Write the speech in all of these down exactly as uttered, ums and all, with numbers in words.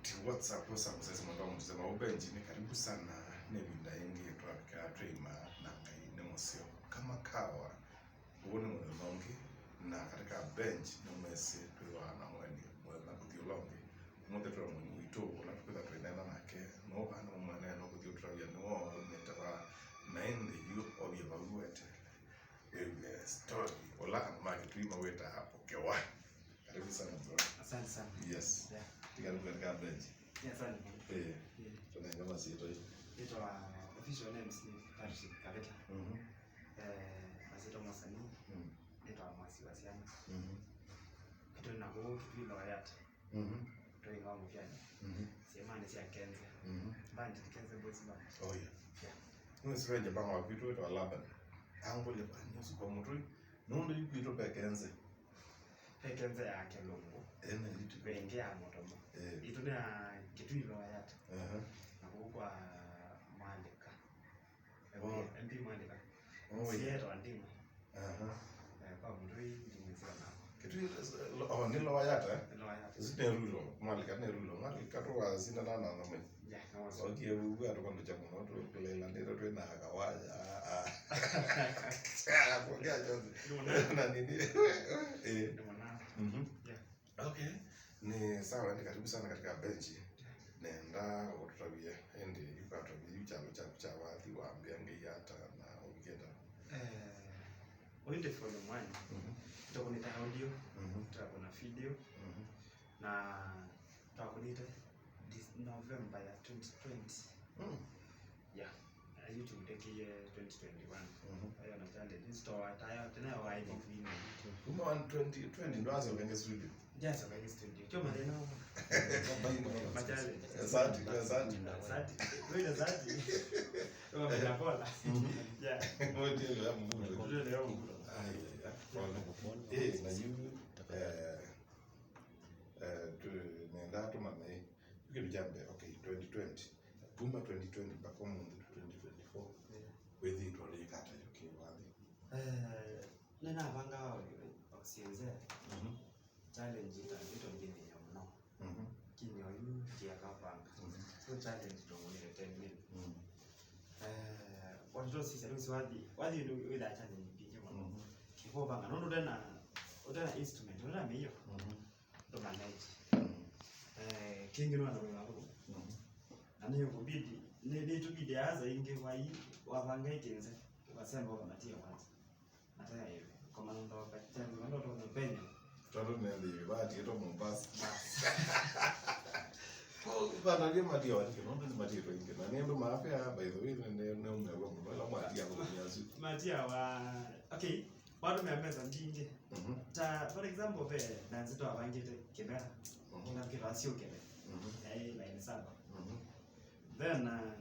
What's up, what's up, msesi mwendwa, msema ubenji, ni karibu sana. Nĩ ĩvinda yĩngĩ twavikaa twĩima na Ngai nĩ mũseo kama kawa. Ũũ nĩ mũthenya ũngĩ, na katika bench nĩ mwĩsĩ twĩthĩawa na mũeni mũthenya kũthi ũla ũngĩ. Ũmũnthĩ twĩ na mũeni witũ ũla tũkwĩtha tũineena nake, nũũ kana mũmũenee no kũthi ũtũtavya nĩwe ũmĩte va na ĩndĩ yu ovie vau wete. Wĩw'e story ũla andũ ma Kĩtui mawĩtaa ũkewa. Karibu sana, bro. Asante sana. Yes. Yeah. Ni karibu katika bench. Yeah, asante. Eh. Yeah. Tunaenda masito hii. Naitwa, official names ni Patrick Kaveta. Mhm. Eh, masito masani. Mm. Naitwa Mwasi wa Siana. Mhm. Kitu na go kitu ilo yat. Mhm. Twĩ ng'ongo fyani. Mhm. Syĩmanĩ sya Kenze. Mhm. Band, Kenze Boys Band. Oh, yeah. Yeah. Nĩwĩsĩ ve nyĩmba ng'wa kwitũ wĩtawa Laban. Angũlya bani ũsu kwa mũtũi. Nũndũ yu kwitũ ve Kenze. Ve Kenze ya Kĩlũngũ. Ene itũ. Ve ĩngĩ ya Mũtomo. Eh. Itũ nĩ ya Kĩtui Lower Yatta. Aha. Na kũu kwa Mwalĩka. Oh. M P Mwalĩka. Oh, yeah. Sietwa Nding'o. Aha. Eh, kwa mũtũi ndimwĩsĩla nako. Kĩtui, oh, nĩ Lower Yatta, eh? Nĩ Lower Yatta. Ĩsu nĩ rural, Mwalĩka nĩ rural. Mwalĩka tũwasindana na nthama. Yeah, no was. Okay, we, we are going to jump on to Leila, ndio twina kawaja. Ah, ah. Ah, pokea jozi. Ndio na. Na nini? Eh. Ndio na. Mhm. Yeah. Okay, ni sawa, ni karibu sana katika benchi. Nenda ũtũtavye ĩndĩ yu katavye yu kyalo kyaku kya wathi wambĩa Ngai ata na ũvikĩte. Eh, ũyũ nĩ volume one. Mhm. Tũkũnĩte audio, mhm, tũkũna video, mhm, na twakũnĩte this November ya twenty twenty. Mm. Yeah. YouTube tekie twenty twenty-one. Mhm. Ayo na challenge. Install atayo, tena wa I P P. Kuma one twenty twenty ndo aso kenge studio. Yes, kenge studio. Kyo mathĩna. Ma challenge. Asante, asante. Asante. Wewe asante. Wewe mnakola. Mhm. Yeah. Wote leo mvua. Wote leo mvua. Ai, ai, ai. Pole. Eh, na yu, eh, eh, tu, nenda tumane. Kĩndũ kya mbee, okay, twenty twenty. Kuma twenty twenty mpaka ũmũnthĩ twenty twenty-four. Yeah. Wĩthĩĩtwe ũyĩka ata yu kĩwathi? Eh, nĩnavanga o, o syĩnze. Mhm. Challenge ĩtangĩtongĩthĩĩa mũno. Mhm. Lakini oyu ndiakavanga. Mhm. So challenge tongũnĩte ten million. Mhm. Eh, watu sisi ndio wathi, wathi ndio wĩthaa challenge mbingĩ mũno. Mhm. Kĩkũvanga, nũndũ ndena, ũtena instrument, ũtena mĩio. Mhm. Tũmanage. Mm. Eh, kĩngĩ nĩ andũ wĩra thũkũma. Mm. Na nĩ ũkũbidi, nĩ, nĩ tũbidi aza ingĩ wai, wavanga ĩkĩnze, ũkasemba ũkamatia kwanza. Ataya iwe. Komando kachanzi, komando tũna penyo. Tondũ nĩ nthĩ ĩvatie to Mombasa. Bas. Kwa bana ndio matia wa kike, ndio matia kwa kike. Na ndio maafia, by the way, ndio ndio umewa mwana matia kwa nyasu. Matia wa, okay. Watu mea mbeca mbingĩ. Mhm. Ta, for example, ve na nzito avangĩte kĩmera. Mhm. Kĩna kĩla syũkĩle. Mhm. Yaĩ line saba. Mhm. Then, uh,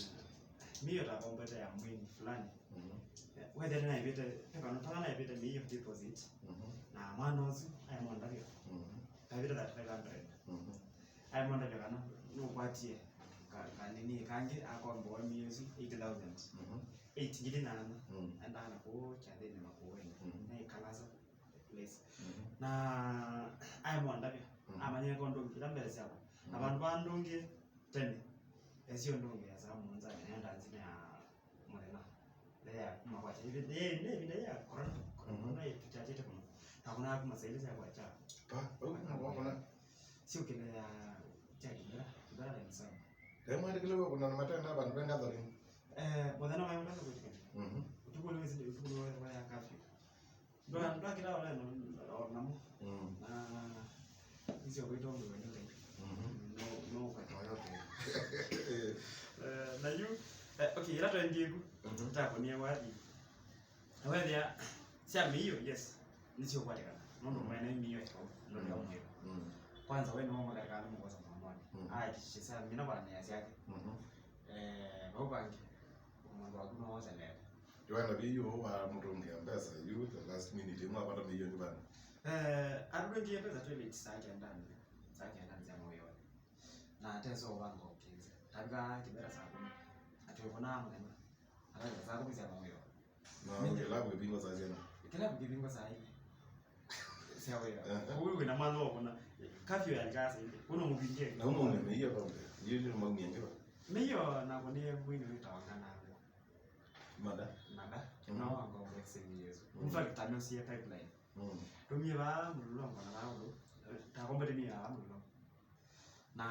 mĩio takombete ya mwini fulani. Mhm. Eh, wethete naivĩte, pekano pala naivĩte mĩio deposit. Mhm. Na mwana ũsu aimondavyo. Mhm. Kaivĩte thirty-five hundred. Mhm. Aimondavyo kana nũkwatie ka, kanini kangĩ akomboa mĩio ĩsu eight thousand. Mhm. Eight ngili nana. Mm. Endaa na kũu kyathĩnĩ Makueni. Mm. Naikalasa place. Mm. Na aimondavya. Mm. Amanyie ko ndũngi ila mbee syakwa. Na, mm, vandũ va ndũngi tene. Esio ndũngi ya saa mũonza nenda nzina ya mũthenya. Ndeya kuma kwa chai. Ndeya, ndeya, ndeya corona. Corona, mhm, corona yetu chachete kuno. Na kuna kuma saili ya kwa cha. Pa, wewe kuna kwa kuna. Sio kile ya cha kibera, kibera ya msama. Ndio mwa kile wewe kuna matenda hapa ndio gathering. Eh, mũthenya wa yona kutikana. Mhm. Utuko leo zile utuko leo ya kafi. Ndo ndo kila wala no namo. Mm. Na isio kwa ito mwe ndio. Mhm. No, no kwa yote. Eh, na yu, eh, okay, ila twendie ku. Mhm. Takunia wathi. Na wethĩa sya mĩio, yes, nĩsyũkwatĩkana. Nũndũ, mm, mwene mĩio ĩkau, nũndũ ya, mm, mwĩo. Mm. Kwanza, we nĩwoma katika andũ mũkosa mwanoni. Mm. Ahakikisha mina bwana ya syake. Mhm. Eh, vau vangi, mũndũ waku no woselete. Yoenda vi yu wa mũtũngĩa mbesa, yu the last minute, mwapata mĩio nyumbani. Eh, andũ wengi mbesa twĩ late saa kenda nĩ, saa kenda nĩ sya mũyoni. Na teso vanga ũkĩnze. Tavika kĩmera saa kũmi. Atwĩkũnaa mũthenya. Atavika saa kũmi sya mũyoni. Na kĩlavu kĩvingwa saa syana? Kĩlavu kĩvingwa saa ilĩ. Sya wĩa. Aha. Ũu wĩna mwana wa kũna. Kafyu ya ngasa ĩndĩ. Ũno mũvingĩ. Na ũmwe nĩ mĩio pambe. Yĩu nĩ maumia ngiva. Mĩio na kũnĩ mwini wĩtawa Nganangwa. Mada. Mada. Mm. No wango boxing yesu. Mm. In fact, tamyo sie pipeline. Mm. Tumie ba mulongo na ba ulo. Ta kombe ni ya mulongo. Na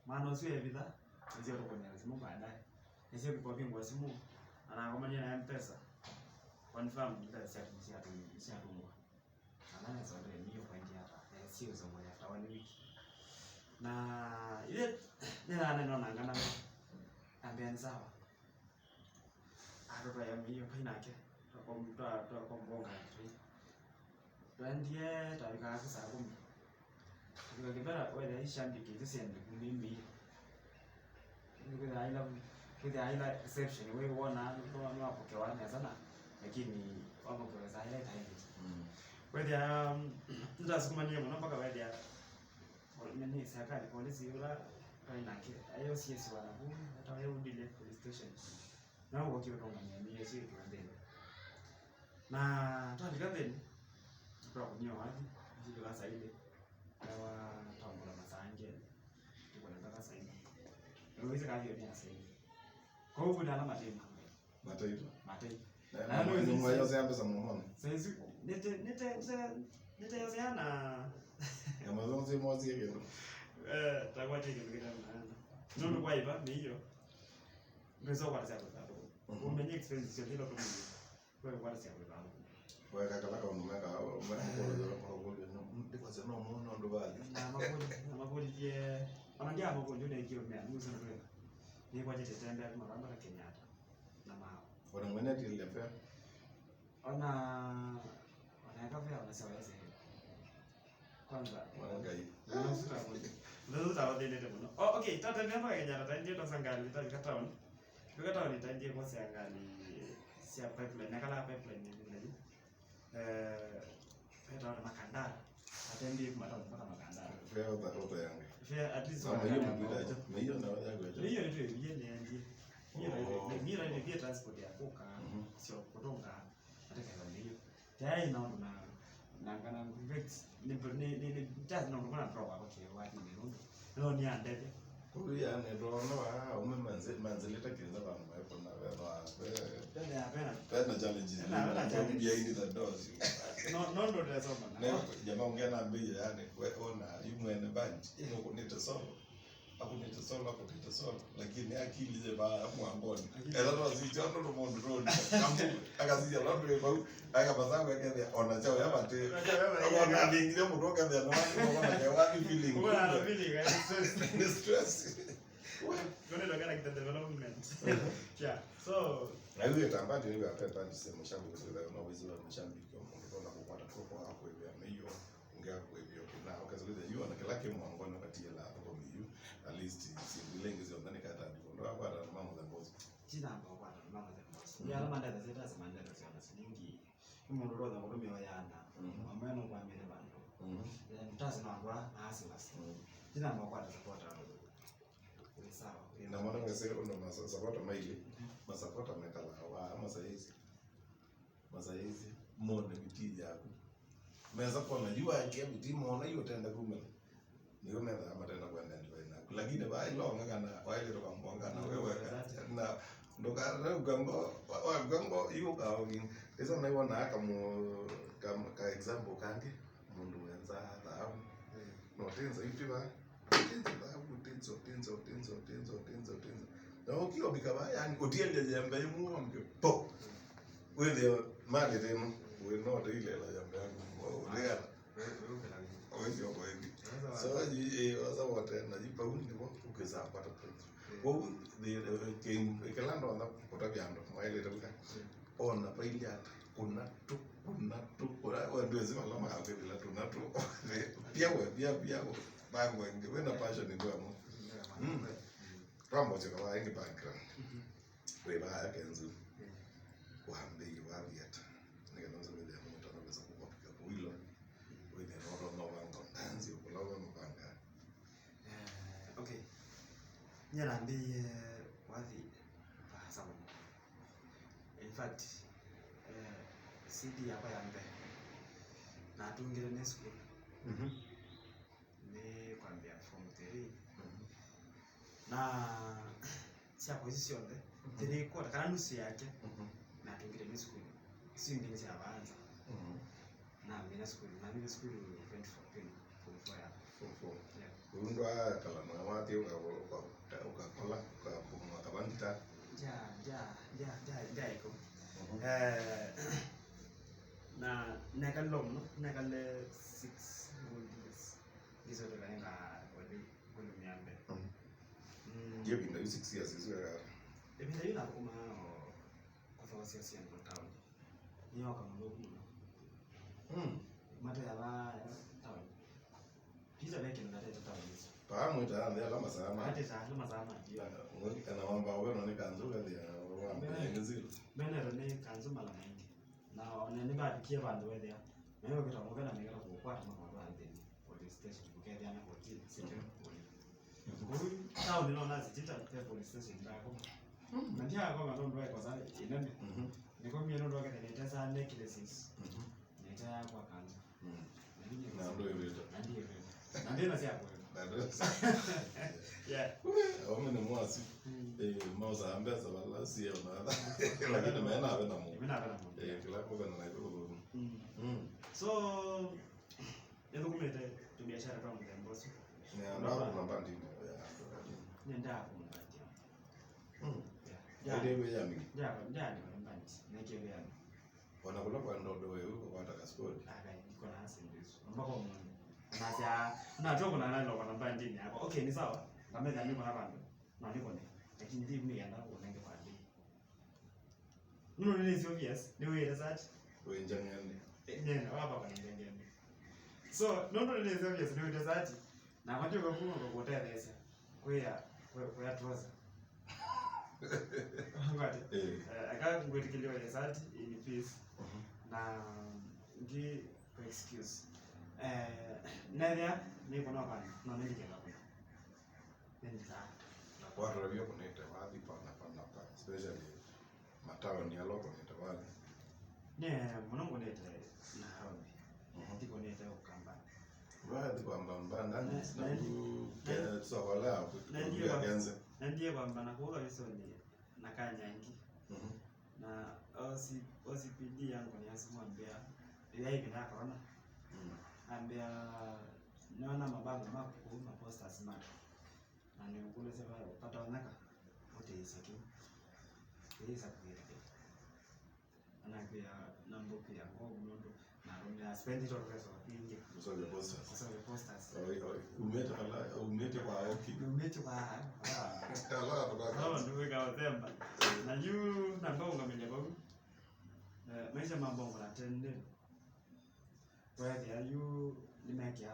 mwana ũsu evitha, nĩsyo tũkũnĩa simũ baadaye. Nĩsyo kũkopingwa simũ, na nakomanie na M-Pesa. Confirm mbesa syaku syatũngwa. Na nesa ũndũ emiyo kwaendie ata, eh, sio somo after one week. Na ile nĩnanena na Nganangwa, ambĩa nĩ sawa. Atũtwaĩa mĩio pai nake, twakom- twa- twakombonga tũi. Twaendie, twavikaa kũ saa kũmi. Tũvika kĩvera, wethĩa ishambiki isu syendĩ kumi mĩio. Kwĩthĩa ila, kwĩthĩa ila reception, we wona nĩwapokewa nesa na, lakini wapokewa saa ila itaĩlĩte. Mm. Wethĩa, mm, nĩtasukumanie mũno mpaka wethĩa, nini, serikali, polisi ũla twaĩ nake, aĩ O C S wa naku, etawa Eudile Police Station. Na ũkokie ũtongany'a mĩio ĩsu ĩtũendee. Na twalika nthĩnĩ, twakũnia wathi, isu tũkasaile, ewa twambũla masaa angĩ, tũkona ndakasaile. Na wĩsĩ kathi nĩ asaile. Kwa hiyo kuna ala matema. Mataitwa. Mataitwa. Na, na, na, no, no, no, no, no, no, no, no, no, no. Saizi, nite, nite, nite, nite yose yana. Ya mazonzi mozi ya kendo. Eh, takwati kendo kina maana. No, no, kwa iba, ni hiyo. Ngwĩsa ũkwata sya kwĩthambũkũ. Mhm. Ũmenye expenses syonthe ila ũtũmĩie. We ũkwata sya kwĩthambũkũ. Weka kala kaũndũ meka, mekũkũlya, makũlya, no, ndikwasya no mũno ũndũ vathi. Na makũlya, na makũlye, ona ndia makũlya, ũnekie ũmea, nĩ ũsana weka. Nĩkwatĩte tembea kuma vambata Kenyatta. Na mao. Ona mwene tilya fea. Ona, ona eka fea, ona sya wese. Kwanza. Mwana Ngai. Ndio tutawathĩnĩte mũno. Oh, okay, tata ndio mpaka Kenyatta, taendie twasangali, tafika town. Fika town, taendie kwa sangali sia pipeline, nakala pipeline ni nini. Eh, feta na Makandara. Atendie kuma town mpaka Makandara. Fea uta, uta yange. Fea at least. Mama, hiyo mkuita acha. Hiyo na yangu acha. Hiyo ndio hiyo ni yangu. Hiyo ndio, oh, ndio transport ya kuka. Mhm. Sio kutonga. Atekela ndio. Tayari naona na, na ngana, in fact, ni, ni, ni, ni, just naona kuna mtu wako kwa wati ni ndo. No, ni andete. Kũu yani twoona vaa aume manzĩ-, manzĩlĩte kĩnza vandũ vaĩ kũna vethwa ve-, vena, vena, vena challenges. Vena, vena challenges behind the doors. No, no, ndo ndesoma na. Ne, jamaa ongea na mbei yani, we ona, yu mwene band, yeah, nũkũnĩte solo. Akũnĩte solo, akũnĩte solo, lakini akili ye vaa mwangoni. Akili. Ela twasisya ũndũ mũndũ tũndĩ. Kambu, akasisya ũla twĩ vau, akavasa kwekethĩa, ona kyaũ ya vati. Ona kyaũ ya vati. Akona athingithya mũndũ ũkethĩa nĩ wati, ũkona kyaũ wati feeling. Ũkona feeling, eh, stress. Nĩ stress. Ndio ndio kana kita development. Yeah. So, na hiyo tambati ni kwa pepani sema shambi kwa sababu na wizi wa mashambi kwa mtu kwa kukwata kwa kwa kuelewa na hiyo. Ngakũĩvĩa ũkĩna, ũkesa kwĩthĩa yu ona kĩla kĩ mwangoni ũkatiĩla athũkũmi yu, at least syĩndũ ila ingĩ syonthe nĩkatandĩkwa. Ndwakwata andũ ma mũthemba ũsu. Ndinamba ũkwata andũ ma mũthemba ũsu. Mhm. Nĩ ala mandethasya, tasi mandethasya ona silingi. Nĩ mũndũ ũtonya kũtũmĩa ũyana. Mhm. Mamwe nũkwamĩte vandũ. Mhm. Eh, tasi no andũ a, a hustlers. Mhm. Ndinamba ũkwata supporter. Wĩ sawa, wĩ na mwana wese ũndũ masapota mailĩ, mhm, masapota mekalawa masaizi. Masaĩsye mone vitii yaku. Mesa kwona yu waekea vitii, mona yu ũtenda kumĩla. Nĩw'o methaa matenda kwenda ndivai naku. Lakini vaa ila ong'ang'ana, waĩlĩte kwambongana we weka. Na ndũkarauka ngo, wa- wakw'a ngo, yu ũkaogi. Ĩsa naiwonaa kamu-, kam- ka example kangĩ, mũndũ wenza thaavu. Mm. No tinza yu ti vaa. Ũtinze thavu, ũtinze, ũtinze, ũtinze. Na ũkĩa ũvika vaa, yani, ũtielya yembe ĩmwe wambe, po! Wĩthĩe malĩ tĩno, wĩno ũtailela yembe yaku, ũlĩana. Wĩsĩ ũko ĩngĩ. So, yi, ĩ, wasa wote, na yi vau nĩvo ũkĩsaa kwata point. Kwoou, the, the, kĩndũ, kĩla ndonya kũtavya andũ, maĩlĩte vika. Ona vailye ata, kũna tu, kũna tu, kũna, we ndwĩsĩ vala makakwĩthĩla tũna tu. Pia we, pia, pia we, bango ĩngĩ, wĩna passion ĩngĩ amwe. Mm. Twambosya kavaa ĩngĩ background. Wĩ vaya kenzu. Wambĩie wathi ata. Nĩkenda ũse wĩthĩa mũtano wĩsa kũkopika kũilo. Wĩthĩa no ũtonya ũvanga ndanzi, ũkũla we mũvanga. Eh, okay. Nyie nambĩie wathi vaasa mũno. In fact, eh, C D yakwa ya mbee, Natungĩte nĩ sukulu. Mhm. Nĩ kwambĩa form three. Mhm. Na syakwa isu syonthe, mhm, three quarter, kana nusu yake, mhm, natungĩte nĩ sukulu. Isu ingĩ nĩ sya vaa nza. Mhm. Namina sukulu, namina sukulu twenty fourteen, form four ya. Form four. Yeah. Ũu ndwakala mwe wathi ũka-, ũka-, ũka-, ũkakola, ũkakoma kavangita? Ndya-, ndya-, ndya-, ndya-, ndyaĩko. Mhm. Eh, na nekalile mũno, nekalile six whole years. Ndisotoka ninga oli kũlumya mbee. Mhm. Mm. Ndio vinda yu six years isu ya. Ĩvinda yu nathũkũmaa o kũthoosya syĩndũ taoni. Nĩyoka mũthũku mũno. Mm. Mateyavaa taoni. Peter ve kĩndũ natete taoni isu. Paa mwĩtaa nthĩ ala masaa ma. Atĩtaa nĩ masaa ma. Na, na wamba ũvenwa nĩ kanzũ kathĩa wambĩĩa nĩ zero. Mbenetwe nĩ kanzũ mala maingĩ. Na ona nĩvavikie vandũ wethĩa. Nayo ũkĩta mũvena mĩkata kũkwata makwatwa nthĩnĩ. Police station, ũkethĩa na kotini, city police. Kũu town no nasitita, ve police station ndakoma. Mm. Na ndiakoma nũndũ wa ĩkosa ĩnene. Mhm. Nĩkomie nũndũ wa ketha nĩtesa necklaces. Mhm. Nĩtaya kwa kanzũ. Mm. Na ndũĩvĩte. Na ndiĩvĩte. Na ndĩna sya kwĩva. Na ndũ-, yeah. Aume nĩ mwasi. Mm. Eh, maosaa mbesa vala siona. Lakini mena ave na mũndũ. Mena ave na mũndũ. Eh, kĩla kũvena na ĩkũlũlũ. Mm. Mm. So, nĩthũkũmĩte tũbiashara twa mũthemba ũsu. Nĩendaa kuma mbandinĩ ya andũ. Nĩendaa kuma mbandinĩ. Mm. Yeah. Ĩndĩ wĩyamini? Ndia-, ndiandĩkwa nĩ mbandi, nekie wĩyamini. Ona kũla kwa ndodo wewe ũkakwata kaspoti? Aka, iko na accident isu. Mpaka ũmũnthĩ. Nasya, natwa kuna nalo kwa mbandinĩ yakwa. Okay, ni sawa. Ngamenya nĩ kuna vandũ. No nĩ kone. Lakini ndi mimi yanda kunenge kwa ndi. Nũndũ nĩ obvious, nĩ wĩte sati. Wĩ njeng'ende. Eh, nena, wapa kwa njeng'ende. So, nũndũ nĩ obvious, nĩ wĩte sati. Na matu kwa kuma kwa kutetheesya. Kuya, kuya, kuya trouser. Ngwate. Eh. Eh, aka ngwĩtĩkĩlio ya sati in peace. Mhm. Na ngi kwa excuse. Eh, nethia, nĩ kuna bana, no nĩ ndikela kuna. Nĩ ndikela. Watũlavya kũnĩte wathi pana, pana, pana, especially mataoni ala ũkũnĩte wathi? Nĩ mũno ngũnĩte Nairobi. Mhm. Ndikũnĩte Ukamba. Wathi kwamba mbanda, na, na, na, na, sokolea na ndiye kuya kwa-, kenze. Na ndiye kwamba na kuoga visoni na kanyangi. Mhm. Na O C, O C P D yangu ni asimwambia, ya hivi na corona. Mm. Ambia, naona mabango maku, ma posters maku. Na nĩũkũlĩsya va ũkatonyeka, ũtĩĩsya tu. Tĩĩsa kwĩthĩa. Anakwĩa namba ũkwĩa ngoo nũndũ na arũme a spend it all pesa wa kwingĩ. Kũsovya posters. Kũsovya posters. Oi, oi. Umĩte pala, umĩte kwa oki. Umĩte kwa, ah. Ala atoka. Ala ndũwĩka ũthemba. Na yu namba ũngamĩlya vau. Eh, maisha ma bongo na tene. Weethĩa yu nĩmekĩa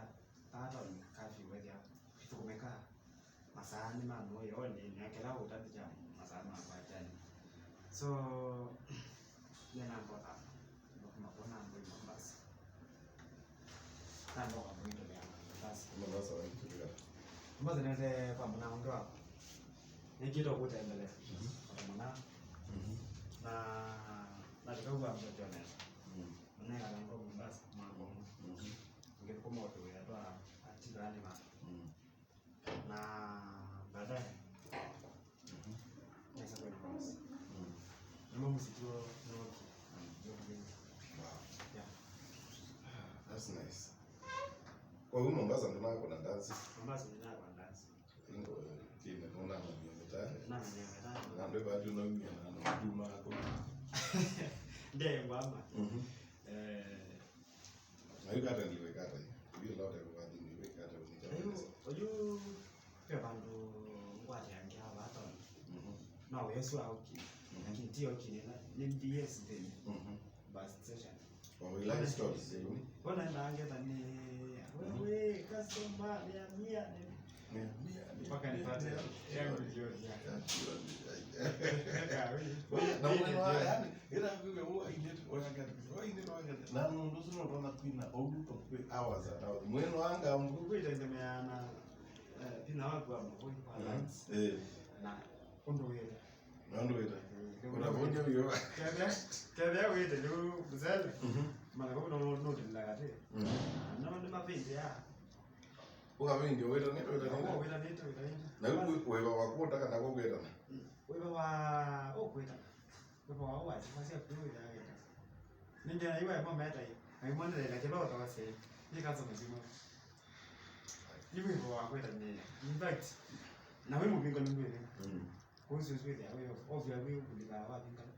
ata on curfew, weethĩa ithũkũmĩka masaa nĩ ma mũĩonĩ, na kĩla ũtavĩtya masaa ma kwatani. So, nĩnambotha, makuma kũu namboi Mombasa. Namboka mũitũmĩa Mombasa. Mombasa waitũmĩa. Mombasa nete kwa mũna ũndũ wakwa. Nĩkĩte ũkũtembelea. Mhm. Kwa mũna. Mhm. Na, na tũkauga mbote onesa. Mhm. Nĩngalangwa Mombasa mwaka ũmwe. Mhm. Ngĩthũkũma ũtũwĩa twa atilani makwa. Mhm. Na baadaye, mhm, nesa kwenda Mombasa. Mhm. Nĩmo mũsitũ nũki. Mhm. Nũki. Wow. Yeah. Ah, that's nice. Kwa hiyo Mombasa ndinakona dance. Mombasa ndinakona dance. Ingo, kine nuna manyonge tani. Na manyonge tani. Na ndo bado na mimi na na duma ko. Nde mama. Mhm. Eh, na yu kata ndiwe kata. Yu lote kwa dini we kata unika. Oyu, oyu kwa bandu ngwate yangia hapa hata. Mhm. Na wesu auki. Mhm. Lakini tio kinena ni B S then. Mhm. Bus station. Kwa life stories, eh? Bona nange tani, wewe, customer, mia, mia, ni. Mia, mia, mia, mpaka nipate yangu jioni, ya. Ya jioni, ya. Na mwene wa, yani, ila vile huwa inete, wangani, huwa inete, wangani. Na nundu sino tona kwina, oulu kwa kwe hours at hours. Mwene wanga mbu. Kuitegemea na, eh, pina wako wa mbu, kwa lands. Eh. Na kundu wele. Nũndũ wĩta. Mm. Ũtavũndia wĩo. Kethĩa, kethĩa wĩte lĩu mũsele. Mhm. Mana kwa no no ndila kate. Mm. No nĩ mavindi ya. Ũkavindi wĩtanĩte, wĩtanĩte. Wĩtanĩte, wĩtanĩte. Na rĩu wĩva waku ũtaka nako kwĩtana? Wĩva wa ũkwĩtana. Wĩva wa ũwa, sifasi ya kuwĩtana. Nĩngĩ na iwe mama etai. Aimwanĩrĩra kĩlo tawase. Nĩ kansa mzima. Iwe wĩva wa kwĩtana. In fact, na wĩ mũvingo nĩ mwĩrĩ. Mm. Kuhusu swĩthĩa wĩ ovya wĩ kũlika wa vingana.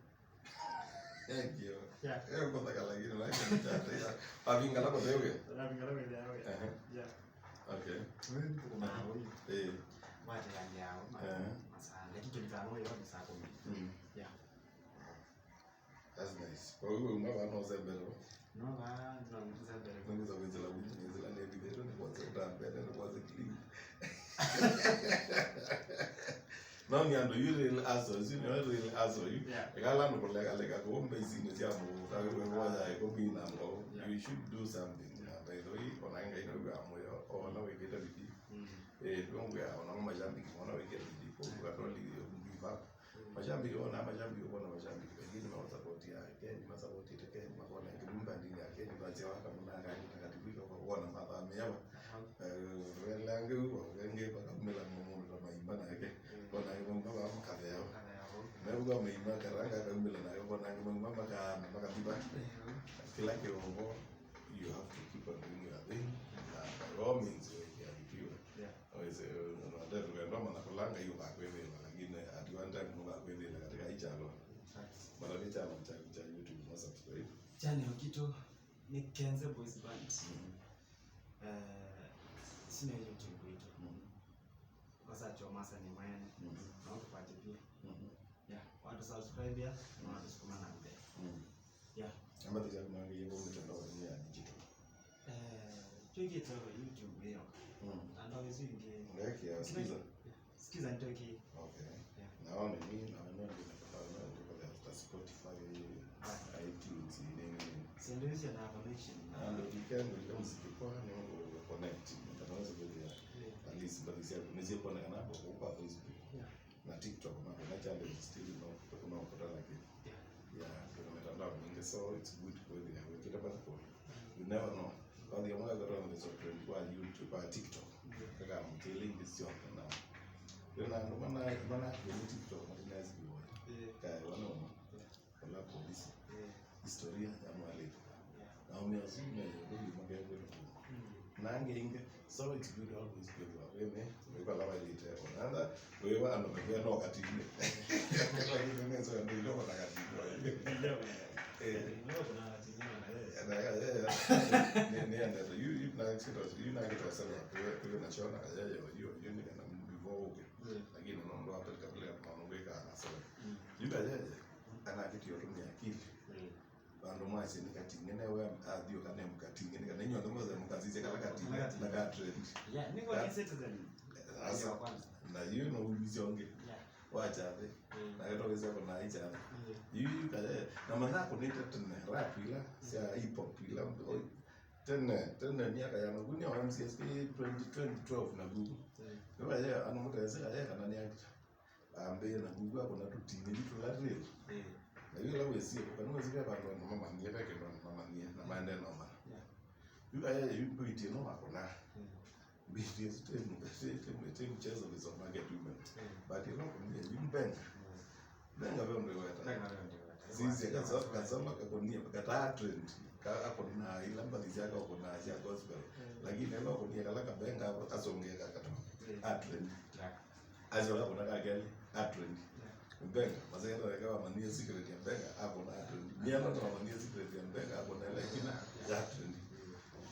Thank you. Yeah. Eh, kwanza kala gini, na kama chata ya. Pavingala kwa wewe. Pavingala kwa wewe. Aha. Yeah. Okay. Wewe tuko na wewe. Eh. Wate ya yao. Eh. Masa, lakini tulikana wewe ni saa kumi. Mm. Yeah. That's nice. Kwa hiyo mama anaozembelea. No, va, no, nzambere. Nĩngwĩsa kwĩsĩla wingĩ, nĩsĩla nĩvithĩtwe, nĩkwasya ũtambete, nĩkwasya clean. No nĩ andũ yu real assholes, yu nĩ real asshole yu. Yeah. Ĩkala andũ kũlekaleka kũu mbaisinĩ sya mũvũka, wĩ wĩvoya ĩkũmi na ngoo. Yeah. You should do something. Na by the way, ona Ngai nĩwĩw'aa mũyo, ona wĩkĩte bidii. Mm. Eh, ndũngwĩa, ona mashabiki, ona wĩkĩte bidii, kũu katoli, give up. Mashabiki wona, mashabiki wona, mashabiki wengine mawasapotia Kenya, masapotite Kenya, makona kĩlumba ndini ya Kenya, basi waka muna kani takatifu kwa kuona mathamia. Eh, wele ange uwa, wenge kwa kamela mmono na maimba na yake. Kona yake mamba wa mkaveo. Meuga maimba karanga kamela na yake kona yake mamba makana makatiba. Kila kiongo, you have to keep on doing your thing. And by all means, you can do it. Yeah. Aweze, unataka tukaenda mana kulanga hiyo kwa kweli, lakini at one time kwa kweli katika hii channel. Mara ni channel cha cha YouTube na subscribe. Channel kitu ni Kenze Boys Band. Mhm. Eh, sina YouTube yetu. Mhm. Kwa sasa choma sana ni mwana. Mhm. Na watu kwa pia. Mhm. Yeah, watu subscribe ya, na watu sukuma na mbele. Mhm. Yeah. Ama tija kuna ngiye kwa mitandao ya digital. Eh, twĩkĩte YouTube ĩyo. Mm. Na ndawa isu ingĩ. Ngeke ya skiza. Skiza nitoki. Okay. Yeah. Naone mimi naona ndio kwa Spotify, iTunes, nini nini. Sio ndio hizo na connection. Na ndio weekend ndio muziki kwa ni connect. Ndio naweza kuja. At least but sio tunaweza kuona kana kwa Facebook. Yeah. Na TikTok na kuna challenge still no kuna kutana kile. Yeah. Yeah, kuna mitandao mingi, so it's good kweli ya wekita basi kwa. You never know. Baadhi ya mwaka kwa ndio so trend kwa YouTube, kwa TikTok. Kaka mtele ndio sio na. Kuna ndo maana maana kwenye TikTok na tunaweza kuona. Kaya wanaona. Wala polisi. Historia ya mwalimu. Na umeazima ya ndio magari kwa. Nange inge, so it's good always kwĩthĩwa wĩ me wĩkala wailĩte onantha wĩwa andũ mavea no katinĩ. Kwa hiyo nĩ nzĩa ndio ndio na katinĩ. Eh. Na ya ya ni ni anda you you na kitu you na kitu sana kwa kwa na chona ya ya you you ni kana mbivo uke. Lakini no ndo apeleka vile kwa ngweka na sana. Yule ya ya ana kitu yotumia akili. Vandũ mwasye nĩ kating'e, newe athi ũkane mũkating'e, nĩ kana inyuothe mwĩthwe mũkasisya kala kating'e na ka trend. Yeah, nĩko ni citizen. Asa, wa kwanza. Na yu no umisya ũngĩ. Yeah. Wa chathe. Mm. Na geto wĩsya kũna i chathe. Mm. Yu yu kaye na matha kũnĩte tene rap ila sya hip hop ila tene tene miaka ya makuni wa M C S K twenty twelve na gugu. Mm. Ndio kaye ano mutese kaye kana ni akita. Ambĩĩe na kũw'a akũna tũting'e tũla twĩlĩ. Na yu ĩla wĩsie kũka nĩwĩsĩ ve vandũ andũ mamanyie, ve kĩndũ andũ mamanyie na maendee na ũmanya. Yu aye yu mbĩti ĩno makũnaa. Mbĩti ĩsu tĩ mchezo kĩsoma kĩtume. But ĩla ũkũnie yu mbenga. Mbenga ve ũndũ ĩweta. Sisye kasoma kakũnie kataa trend. Akũnaa ila mbathi syake ũkũnaa sya gospel. Lakini ĩla ũkũnie kala kabenga asongee kakatwa a trend. Acio kakũna ka kelĩ, a trend. Mbenga, maseketa weka wamanyie secret ya Mbenga, akũna a trend. Miano na wamanyie secret ya Mbenga, akũna ĩla ĩkina ya trend.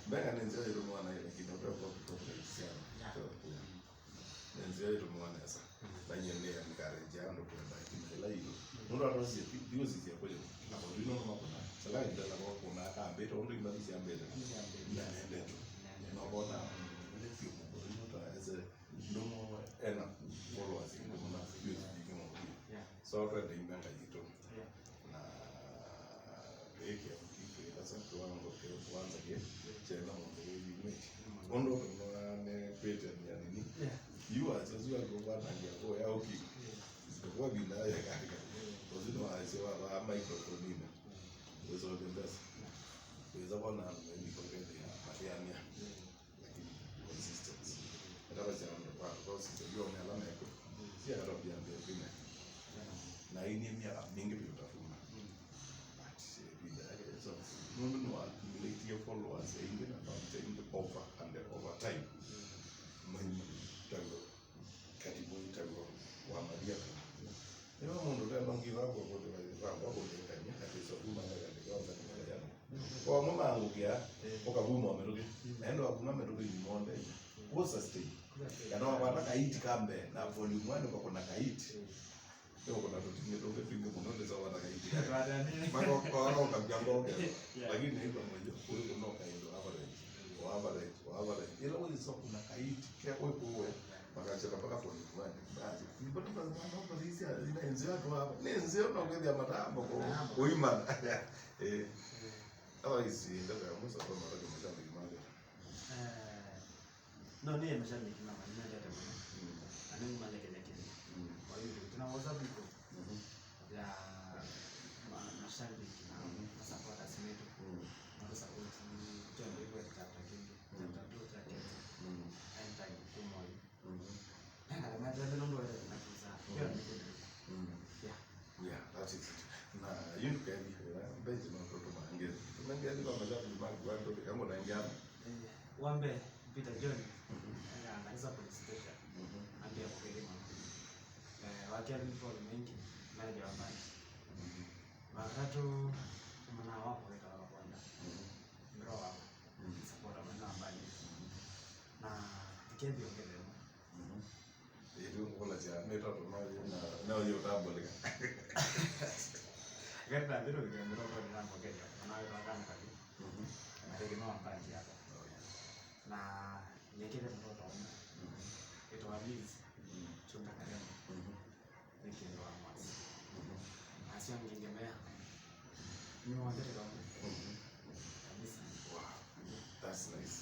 Mbenga nĩ nzĩa ĩtũmĩwa nayo, lakini ũtwe kwa kutoka isiana. Nĩ nzĩa ĩtũmĩwa nesa. Na nyie nĩ encourage andũ kwenda ĩkina ĩla ĩyo. Mũndũ atwasie, ndiũsisya kũyũ. Na kwa ndino makũna. Sala ĩndela kwa kũna akambĩte, ũndũ imbathi syambĩte. Nĩendetwe. Na ũkona, nĩ fiũ mũndũ, nĩ ta ese Ndũmũ ena followers ndũmũ na views nyingĩ mũno. So twende imbenga yitũ. Na ĩkĩa kĩkĩkasa kiwango kĩu kwanza kĩ kyenda mũndũ wĩ limit. Ũndũ ũtũmwa nĩ kwĩtania nini. Yu acio cio andũ kwanangia kũya ũki. Isipokuwa vinda ya kaka. Ũcio nĩ wacio wa microphone ine. Wĩsonge mbesa. Wĩza kwona andũ maĩlika ũkethĩa mateanĩa, lakini consistency. Ata vasya andũ kwa, kwa sister, yo me ala mekũ. Si ata pia mbia kwina. Na ini miaka mingi vyũ tafuna. But, eh, vida yake, so, nũndũ nĩ wa accumulate followers aingĩ na fans aingĩ over and over time. Mwenye, tango. Kati mwa ĩtavyo wa Maria kana. Nĩwe mũndũ ũtema ngiva kũkũtĩva ĩvangwa kũlĩngany'a atĩ sovuma na katĩ ka ũthani wa yano. Kwa amwe maangũkĩa, ũkavuma mĩtũkĩ. Na ĩndĩ wavuma mĩtũkĩ ĩmwe ndenya. Kũ sustain. Kana wavata kaiti ka mbee, na volume one ũkakũna kaiti. Nĩ ũkũna tũtingĩ tũngĩ twingĩ mũno, nĩ sovata kaiti. Mako, kwa wala ũkambia ngokea. Lakini nĩ ĩva mwenye, ũyũ kũna kaiti, average. O average, o average. Ĩla ũyĩsokũna kaiti, ke ũkũwe. Makacheka mpaka forty one. Basi, nipata kwa sababu kwa sisi ya, ina nzio tu hapa. Ni nzio na kwethia matambo kwa kuimana. Eh. Otherwise, ndio ya mwisho kwa mara kwa mashabiki mali. Eh, no, ni mashabiki na mali ndio tena. Mm. Ani mali kile kile. Mm. Kwa hiyo tuna WhatsApp group. Mhm. Ya ma-, mashabiki na supporters wetu. Mm. Na support ni chombo hivyo chapter kingi. Chapter two cha Kenya. Mm. Anytime kumoi. Mhm. Nanga na mata ndio ndo na kuza. Mm. Hiyo ni kitu. Mm. Yeah. Yeah, that is it. Na yu ndukethi, eh, mbeji no tũtũmange. Tũmange kwa mashabiki mangu watu kama unaingia. Eh, wambe Peter John. Mhm. Anga anaweza police station. Mhm. Ambia kwa kile mama. Eh, wakia ni Paul Mengi, manager wa band. Mhm. Wakatatu mwana wako weka wa kwanza. Mhm. Bro wako. Mhm. Support mwana wa band. Mhm. Na tikethi ongele. Mhm. Ĩtu ngũlasya mĩtoto no yĩ na, no yĩ ũtambũlĩka. Kenda ndĩrũkĩa mĩtoto nĩ nambokethya, na wĩ tata nkathi. Mhm. Na rĩngĩ no ambanji yako. Oh, yeah. Na nĩkĩte mtoto ũmwe. Mhm. Ĩtwa Liz. Mhm. Chunga Karema. Mhm. Nĩ kĩndũ wa mwasi. Mhm. Nasyo ngĩngemea. Nĩwongerera ũmwe. Mhm. Kabisa. Wow. That's nice.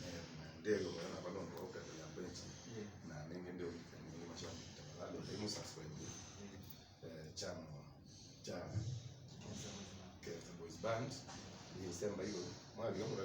Eh, na ndĩelewa na vano ndo ũkethela bench. Yeah. Na nenge ndio nenge mashabiki tafadhali, ndio subscribe. Yeah. Eh, channel cha Kesa Boys Band. Kesa Boys Band. Ni semba hiyo. Mwali kama